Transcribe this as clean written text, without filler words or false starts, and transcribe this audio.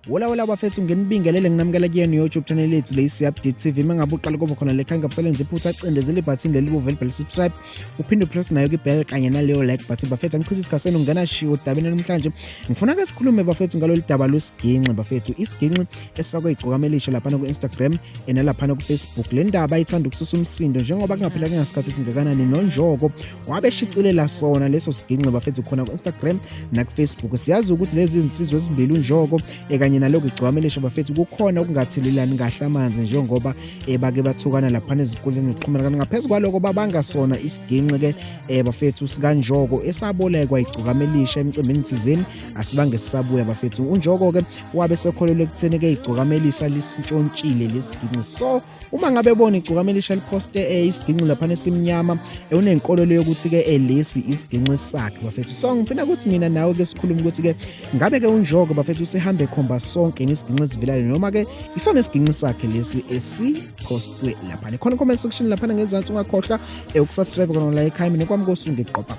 Wola wola bafethu, nginibingelele, nginamukela kuyena YouTube channel yethu le Update TV. Mangabe uqala kuba khona le khanga busalenza iphutha, cindezela ibhathini leli bovu elibhale subscribe, uphinde upress nayo kwi-bell kanye naleyo like button. Bafethu, angichithe isikhathi senu, ngena shiwo odabeni namhlanje. Ngifuna ke sikhulume bafethu ngalolu daba lwesiginci bafethu, isiginci esifakwe igcokama elisha laphana ku-Instagram nalaphana ku-Facebook. Le ndaba ithanda ukususa umsindo njengoba kungaphela kungasikhathi esingakanani noNjoko wabeshicilela sona leso siginci bafethu khona ku-Instagram naku-Facebook. Siyazi ukuthi lezi zinsizwa ezimbili, uNjoko kanye nalokhu igcokama elisha bafethu, kukhona ukungathelelani kahle amanzi njengoba bake bathukana laphana ezinkundleni zokuxhumana. Kanti ngaphezu kwaloko babanga sona isiginci-ke bafethu sikaNjoko esabolekwa igcokama elisha emcimbini thizeni, asibange sisabuya bafethu. UNjoko-ke wabe sekholelwa ekutheni-ke igcokama elisha lisintshontshile lesiginci. So uma ngabe bona igcokama elisha liphoste isiginci laphana esimnyama, unenkolelo yokuthi-ke lesi isiginci sakhe bafethu. So ngifuna ukuthi mina nawe ke sikhulume ukuthi-ke ngabe-ke uNjoko bafethu usehambe khomba sonke nesiginci esivelayo, noma-ke isona isiginci sakhe lesi esiphostwe laphana. Khona comment section laphana ngezansi, ungakhohlwa ukusubscribe khona la ekhaya. Mina kwami kosunge qoba.